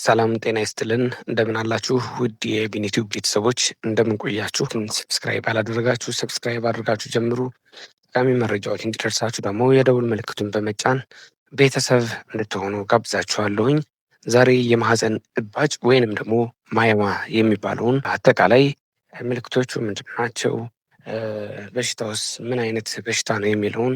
ሰላም ጤና ይስጥልን፣ እንደምን አላችሁ ውድ የቢኒቲዩብ ቤተሰቦች፣ እንደምን ቆያችሁ? Subscribe ያላደረጋችሁ subscribe አድርጋችሁ ጀምሩ። ጠቃሚ መረጃዎች እንዲደርሳችሁ ደግሞ የደውል ምልክቱን በመጫን ቤተሰብ እንድትሆኑ ጋብዛችኋለሁኝ። ዛሬ የማህፀን እባጭ ወይንም ደግሞ myoma የሚባለውን አጠቃላይ ምልክቶቹ ምንድን ናቸው፣ በሽታውስ ምን አይነት በሽታ ነው የሚለውን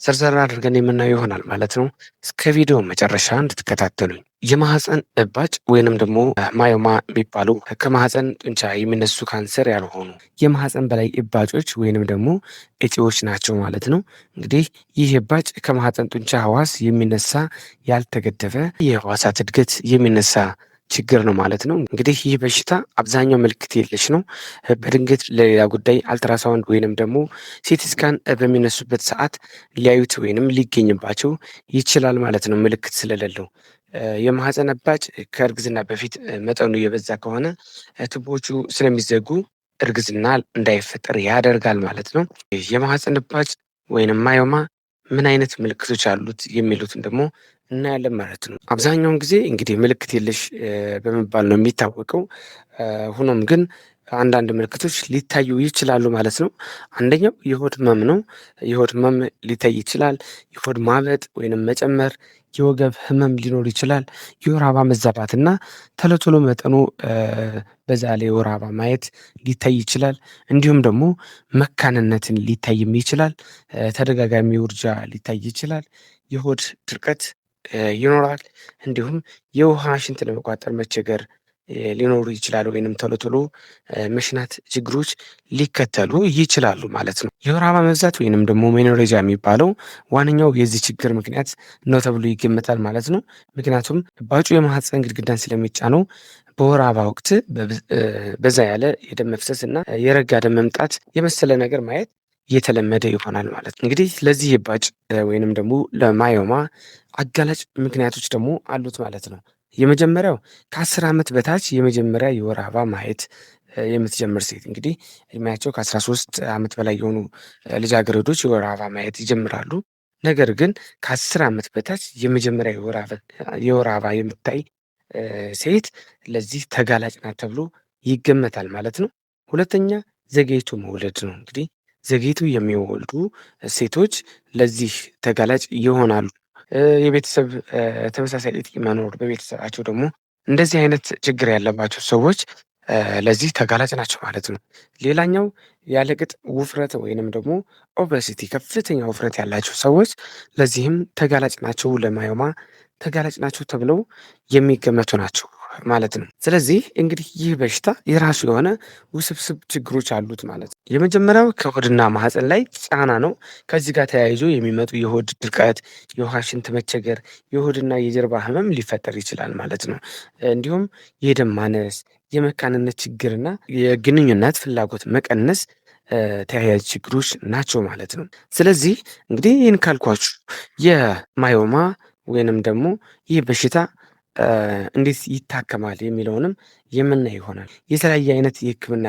ዘርዘር አድርገን የምናየው ይሆናል ማለት ነው። እስከ ቪዲዮ መጨረሻ እንድትከታተሉኝ። የማህፀን እባጭ ወይንም ደግሞ myoma የሚባሉ ከማህፀን ጡንቻ የሚነሱ ካንሰር ያልሆኑ የማህፀን በላይ እባጮች ወይንም ደግሞ እጢዎች ናቸው ማለት ነው። እንግዲህ ይህ እባጭ ከማህፀን ጡንቻ ህዋስ የሚነሳ ያልተገደበ የህዋሳት እድገት የሚነሳ ችግር ነው ማለት ነው። እንግዲህ ይህ በሽታ አብዛኛው ምልክት የለሽ ነው። በድንገት ለሌላ ጉዳይ አልትራሳውንድ ወይንም ደግሞ CT scan በሚነሱበት ሰዓት ሊያዩት ወይንም ሊገኝባቸው ይችላል ማለት ነው፣ ምልክት ስለሌለው። የማህፀን እባጭ ከእርግዝና በፊት መጠኑ የበዛ ከሆነ ቱቦዎቹ ስለሚዘጉ እርግዝና እንዳይፈጠር ያደርጋል ማለት ነው። የማህፀን እባጭ ወይንም myoma ምን አይነት ምልክቶች አሉት የሚሉትን ደግሞ እናያለን ማለት ነው። አብዛኛውን ጊዜ እንግዲህ ምልክት የለሽ በመባል ነው የሚታወቀው። ሆኖም ግን አንዳንድ ምልክቶች ሊታዩ ይችላሉ ማለት ነው። አንደኛው የሆድ ህመም ነው። የሆድ ህመም ሊታይ ይችላል። የሆድ ማበጥ ወይንም መጨመር፣ የወገብ ህመም ሊኖር ይችላል። የወር አበባ መዛባት እና ቶሎ ቶሎ መጠኑ በዛ ላይ የወር አበባ ማየት ሊታይ ይችላል። እንዲሁም ደግሞ መካንነትን ሊታይም ይችላል። ተደጋጋሚ ውርጃ ሊታይ ይችላል። የሆድ ድርቀት ይኖራል። እንዲሁም የውሃ ሽንት ለመቋጠር መቸገር ሊኖሩ ይችላሉ፣ ወይንም ቶሎ ቶሎ መሽናት ችግሮች ሊከተሉ ይችላሉ ማለት ነው። የወር አበባ መብዛት ወይንም ደግሞ menorrhagia የሚባለው ዋነኛው የዚህ ችግር ምክንያት ነው ተብሎ ይገመታል ማለት ነው። ምክንያቱም እባጩ የማህፀን ግድግዳን ስለሚጫነው በወር አበባ ወቅት በዛ ያለ የደም መፍሰስ እና የረጋ ደም መምጣት የመሰለ ነገር ማየት የተለመደ ይሆናል ማለት ነው። እንግዲህ ለዚህ እባጭ ወይንም ደግሞ ለ myoma አጋላጭ ምክንያቶች ደግሞ አሉት ማለት ነው። የመጀመሪያው ከ10 ዓመት በታች የመጀመሪያ የወር አበባ ማየት የምትጀምር ሴት፣ እንግዲህ እድሜያቸው ከ13 ዓመት በላይ የሆኑ ልጃገረዶች የወር አበባ ማየት ይጀምራሉ። ነገር ግን ከ10 ዓመት በታች የመጀመሪያ የወር አበባ የምታይ ሴት ለዚህ ተጋላጭ ናት ተብሎ ይገመታል ማለት ነው። ሁለተኛ ዘግይቶ መውለድ ነው። እንግዲህ ዘግይቶ የሚወልዱ ሴቶች ለዚህ ተጋላጭ ይሆናሉ። የቤተሰብ ተመሳሳይ እጢ መኖር፣ በቤተሰባቸው ደግሞ እንደዚህ አይነት ችግር ያለባቸው ሰዎች ለዚህ ተጋላጭ ናቸው ማለት ነው። ሌላኛው ያለቅጥ ውፍረት ወይንም ደግሞ obesity፣ ከፍተኛ ውፍረት ያላቸው ሰዎች ለዚህም ተጋላጭ ናቸው፣ ለ myoma ተጋላጭ ናቸው ተብለው የሚገመቱ ናቸው ማለት ነው። ስለዚህ እንግዲህ ይህ በሽታ የራሱ የሆነ ውስብስብ ችግሮች አሉት ማለት ነው። የመጀመሪያው ከሆድና ማህፀን ላይ ጫና ነው። ከዚህ ጋር ተያይዞ የሚመጡ የሆድ ድርቀት፣ የውሃ ሽንት መቸገር፣ የሆድና የጀርባ ህመም ሊፈጠር ይችላል ማለት ነው። እንዲሁም የደም ማነስ፣ የመካንነት ችግርና የግንኙነት ፍላጎት መቀነስ ተያያዥ ችግሮች ናቸው ማለት ነው። ስለዚህ እንግዲህ ይህን ካልኳችሁ የ myoma ወይንም ደግሞ ይህ በሽታ እንዴት ይታከማል የሚለውንም የምናይ ይሆናል። የተለያየ አይነት የህክምና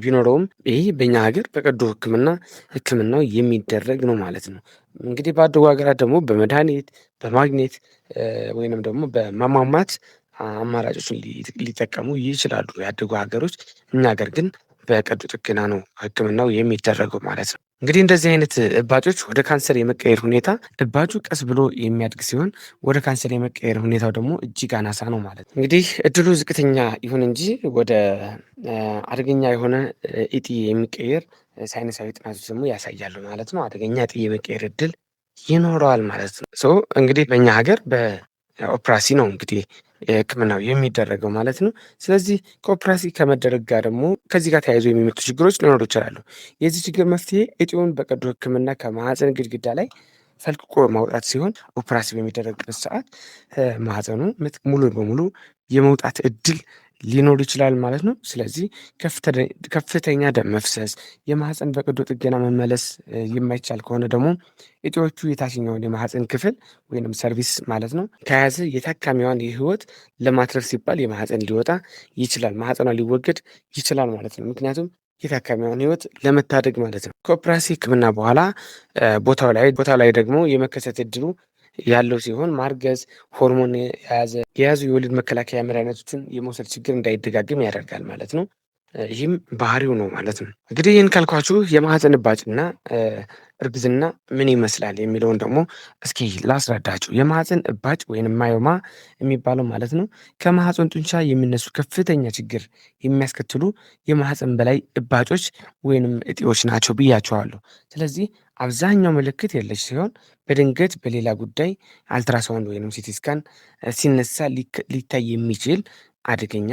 ቢኖረውም ይህ በእኛ ሀገር በቀዶ ህክምና ህክምናው የሚደረግ ነው ማለት ነው። እንግዲህ በአደጉ ሀገራት ደግሞ በመድኃኒት፣ በማግኔት ወይንም ደግሞ በማሟሟት አማራጮችን ሊጠቀሙ ይችላሉ ያደጉ ሀገሮች። እኛ ሀገር ግን በቀዶ ጥገና ነው ህክምናው የሚደረገው ማለት ነው። እንግዲህ እንደዚህ አይነት እባጮች ወደ ካንሰር የመቀየር ሁኔታ፣ እባጩ ቀስ ብሎ የሚያድግ ሲሆን ወደ ካንሰር የመቀየር ሁኔታው ደግሞ እጅግ አናሳ ነው ማለት ነው። እንግዲህ እድሉ ዝቅተኛ ይሁን እንጂ ወደ አደገኛ የሆነ እጢ የሚቀየር ሳይንሳዊ ጥናቶች ደግሞ ያሳያሉ ማለት ነው። አደገኛ እጢ የመቀየር እድል ይኖረዋል ማለት ነው። So እንግዲህ በእኛ ሀገር በኦፕራሲ ነው እንግዲህ ህክምናው የሚደረገው ማለት ነው። ስለዚህ ከኦፕራሲ ከመደረግ ጋር ደግሞ ከዚህ ጋር ተያይዞ የሚመጡ ችግሮች ሊኖሩ ይችላሉ። የዚህ ችግር መፍትሄ እጢውን በቀዶ ህክምና ከማህፀን ግድግዳ ላይ ፈልቅቆ ማውጣት ሲሆን ኦፕራሲ በሚደረግበት ሰዓት ማህፀኑ ሙሉ በሙሉ የመውጣት እድል ሊኖር ይችላል ማለት ነው። ስለዚህ ከፍተኛ ደም መፍሰስ፣ የማህፀን በቀዶ ጥገና መመለስ የማይቻል ከሆነ ደግሞ እጢዎቹ የታችኛውን የማህፀን ክፍል ወይንም cervix ማለት ነው ከያዘ የታካሚዋን የህይወት ለማትረፍ ሲባል የማህፀን ሊወጣ ይችላል፣ ማህፀኗ ሊወገድ ይችላል ማለት ነው። ምክንያቱም የታካሚዋን ህይወት ለመታደግ ማለት ነው። ከኦፕራሲ ህክምና በኋላ ቦታው ላይ ደግሞ የመከሰት እድሉ ያለው ሲሆን ማርገዝ፣ ሆርሞን የያዙ የወሊድ መከላከያ መድኃኒቶችን የመውሰድ ችግር እንዳይደጋግም ያደርጋል ማለት ነው። ይህም ባህሪው ነው ማለት ነው። እንግዲህ ይህን ካልኳችሁ የማህፀን እባጭና እርግዝና ምን ይመስላል የሚለውን ደግሞ እስኪ ላስረዳችሁ። የማህፀን እባጭ ወይም myoma የሚባለው ማለት ነው ከማህፀን ጡንቻ የሚነሱ ከፍተኛ ችግር የሚያስከትሉ የማህፀን በላይ እባጮች ወይንም እጢዎች ናቸው ብያቸዋለሁ። ስለዚህ አብዛኛው ምልክት የለሽ ሲሆን በድንገት በሌላ ጉዳይ አልትራሳውንድ ወይንም CT scan ሲነሳ ሊታይ የሚችል አደገኛ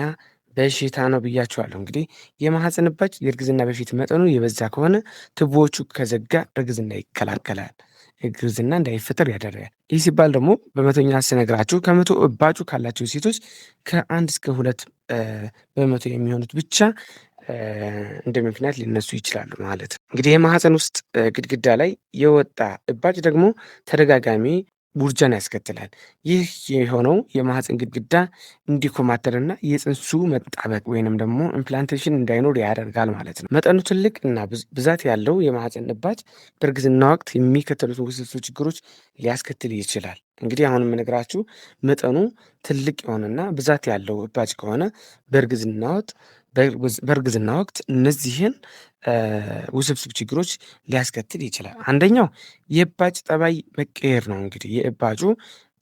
በሽታ ነው ብያቸዋለሁ። እንግዲህ የማህፀን እባጭ የእርግዝና በፊት መጠኑ የበዛ ከሆነ ቱቦዎቹ ከዘጋ እርግዝና ይከላከላል፣ እርግዝና እንዳይፈጠር ያደርጋል። ይህ ሲባል ደግሞ በመቶኛ ስነግራችሁ ከ100 እባጩ ካላቸው ሴቶች ከ1 እስከ 2% የሚሆኑት ብቻ እንደ ምክንያት ሊነሱ ይችላሉ ማለት ነው። እንግዲህ የማህፀን ውስጥ ግድግዳ ላይ የወጣ እባጭ ደግሞ ተደጋጋሚ ውርጃን ያስከትላል። ይህ የሆነው የማህፀን ግድግዳ እንዲኮማተርና የፅንሱ መጣበቅ ወይንም ደግሞ implantation እንዳይኖር ያደርጋል ማለት ነው። መጠኑ ትልቅ እና ብዛት ያለው የማህፀን እባጭ በእርግዝና ወቅት የሚከተሉትን ውስብስብ ችግሮች ሊያስከትል ይችላል። እንግዲህ አሁን የምነግራችሁ መጠኑ ትልቅ የሆነና ብዛት ያለው እባጭ ከሆነ በእርግዝና ወቅት እነዚህን ውስብስብ ችግሮች ሊያስከትል ይችላል። አንደኛው የእባጭ ጠባይ መቀየር ነው። እንግዲህ የእባጩ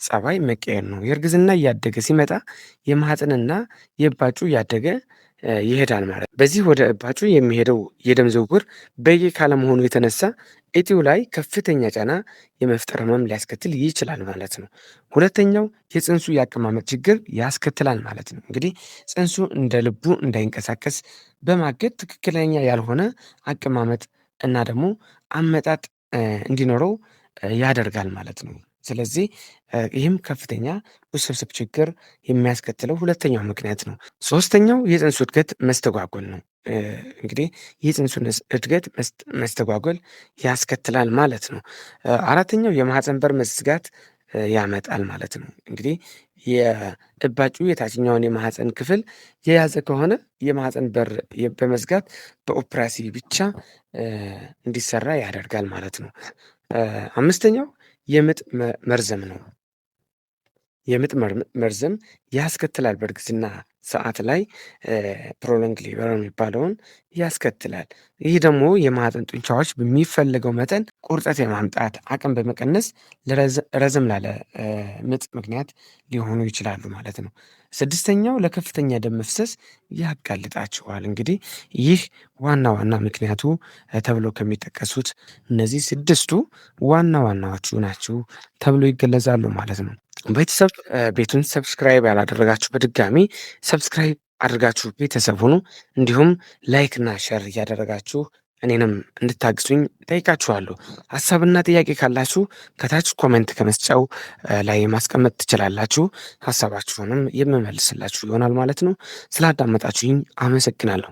ጸባይ መቀየር ነው። የእርግዝና እያደገ ሲመጣ የማህፀንና የእባጩ እያደገ ይሄዳል ማለት ነው። በዚህ ወደ እባጩ የሚሄደው የደም ዝውውር በቂ ካለመሆኑ የተነሳ እጢው ላይ ከፍተኛ ጫና የመፍጠር ህመም ሊያስከትል ይችላል ማለት ነው። ሁለተኛው የፅንሱ የአቀማመጥ ችግር ያስከትላል ማለት ነው። እንግዲህ ፅንሱ እንደ ልቡ እንዳይንቀሳቀስ በማገድ ትክክለኛ ያልሆነ አቀማመጥ እና ደግሞ አመጣጥ እንዲኖረው ያደርጋል ማለት ነው። ስለዚህ ይህም ከፍተኛ ውስብስብ ችግር የሚያስከትለው ሁለተኛው ምክንያት ነው። ሶስተኛው የፅንሱ እድገት መስተጓጎል ነው። እንግዲህ የፅንሱን እድገት መስተጓጎል ያስከትላል ማለት ነው። አራተኛው የማህፀን በር መዝጋት ያመጣል ማለት ነው። እንግዲህ የእባጩ የታችኛውን የማህፀን ክፍል የያዘ ከሆነ የማህፀን በር በመዝጋት በኦፕራሲ ብቻ እንዲሰራ ያደርጋል ማለት ነው። አምስተኛው የምጥ መርዘም ነው። የምጥ መርዘም ያስከትላል። በእርግዝና ሰዓት ላይ prolonged labor የሚባለውን ያስከትላል። ይህ ደግሞ የማህፀን ጡንቻዎች በሚፈለገው መጠን ቁርጠት የማምጣት አቅም በመቀነስ ረዘም ላለ ምጥ ምክንያት ሊሆኑ ይችላሉ ማለት ነው። ስድስተኛው ለከፍተኛ ደም መፍሰስ ያጋልጣቸዋል። እንግዲህ ይህ ዋና ዋና ምክንያቱ ተብሎ ከሚጠቀሱት እነዚህ ስድስቱ ዋና ዋናዎቹ ናቸው ተብሎ ይገለጻሉ ማለት ነው። ቤተሰብ፣ ቤቱን subscribe ያላደረጋችሁ በድጋሚ subscribe አድርጋችሁ ቤተሰብ ሁኑ። እንዲሁም like እና share እያደረጋችሁ እኔንም እንድታግዙኝ ጠይቃችኋለሁ። ሀሳብና ጥያቄ ካላችሁ ከታች comment ከመስጫው ላይ ማስቀመጥ ትችላላችሁ። ሀሳባችሁንም የምመልስላችሁ ይሆናል ማለት ነው። ስላዳመጣችሁኝ አመሰግናለሁ።